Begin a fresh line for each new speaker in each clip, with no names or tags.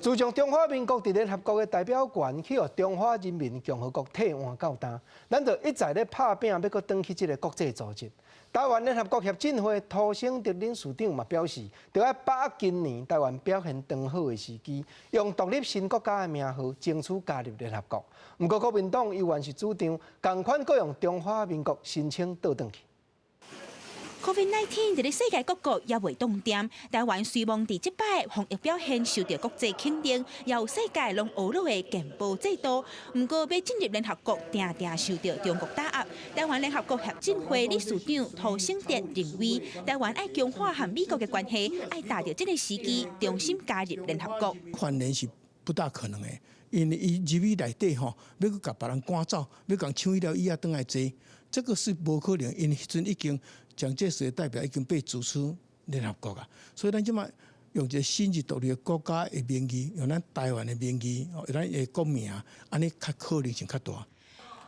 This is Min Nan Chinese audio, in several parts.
自從中華民國佇聯合國的代表權去予中華人民共和國替換到今，咱就一再咧拍拚欲閣轉去這個國際組織。台灣聯合國協進會塗省德理事長嘛表示，著愛把握今年台灣表現當好的時機，用獨立新國家的名號爭取加入聯合國。毋過國民黨猶原是主張，仝款閣用中華民國申請倒轉去。
COVID-19 佇咧世界各國猶未凍定，台灣雖罔佇這擺防疫表現受著國際肯定，由世界攏學落的健保制度，毋過欲進入聯合國，定定受著中國打壓。台灣聯合國協進會理事長涂省哲認為，台灣愛強化和美國的關係，愛踏著這个時機，重新加入聯合國。
反聯是不大可能的，因為伊入去內底吼，欲閣共別人趕走，欲共搶去了椅仔轉來坐，這個是無可能，因為彼陣已經蔣介石的代表已經被逐出聯合國啊，所以咱這擺用一個新的獨立的國家的名義，用咱台灣的名義，用咱的國名，按呢較可能性較大。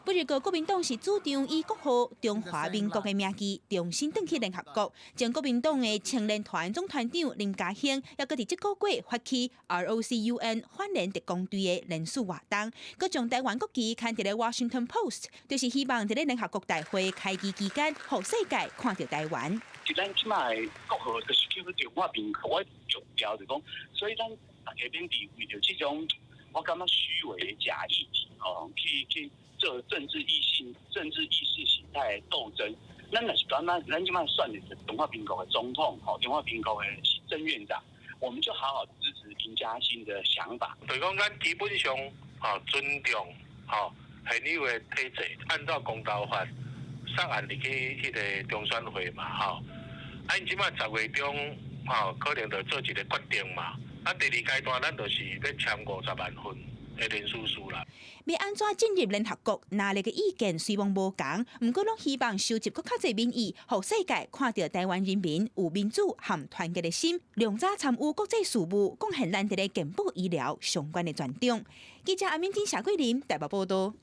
不過國民黨是主張以國號中華民國的名義重新轉去聯合國。前國民黨的青年團總團長林嘉興，也閣佇這個月發起 ROCUN 反聯特工隊的聯署活動，閣將台灣國旗牽佇咧 Washington Post，就是希望佇咧聯合國大會開議期間，予世界看著台灣。
咱這擺的國號就是叫做中華民國，我強調就講，所以咱大家免佇為著這種我感覺虛偽的假議題哦，去做政治意性、政治意識形態的鬥爭。咱若是感覺咱這擺選的是中華民國的總統，吼，中華民國的行政院長，我們就好好支持林嘉欣的想法。
就是講，咱基本上吼尊重吼現有的體制，按照公投法送案入去彼个中選會嘛，吼。啊，𪜶這擺10月中吼可能就做一个決定嘛。啊，第二階段咱就是欲簽50萬份的聯署書啦。
欲按怎進入聯合國，藍綠的意見雖罔無仝，毋過攏希望收集閣較濟民意，予世界看著台灣人民有民主和團結的心，量早參與國際事務，貢獻咱佇咧健保醫療相關的專長。記者阿敏珍、謝桂林台北報道。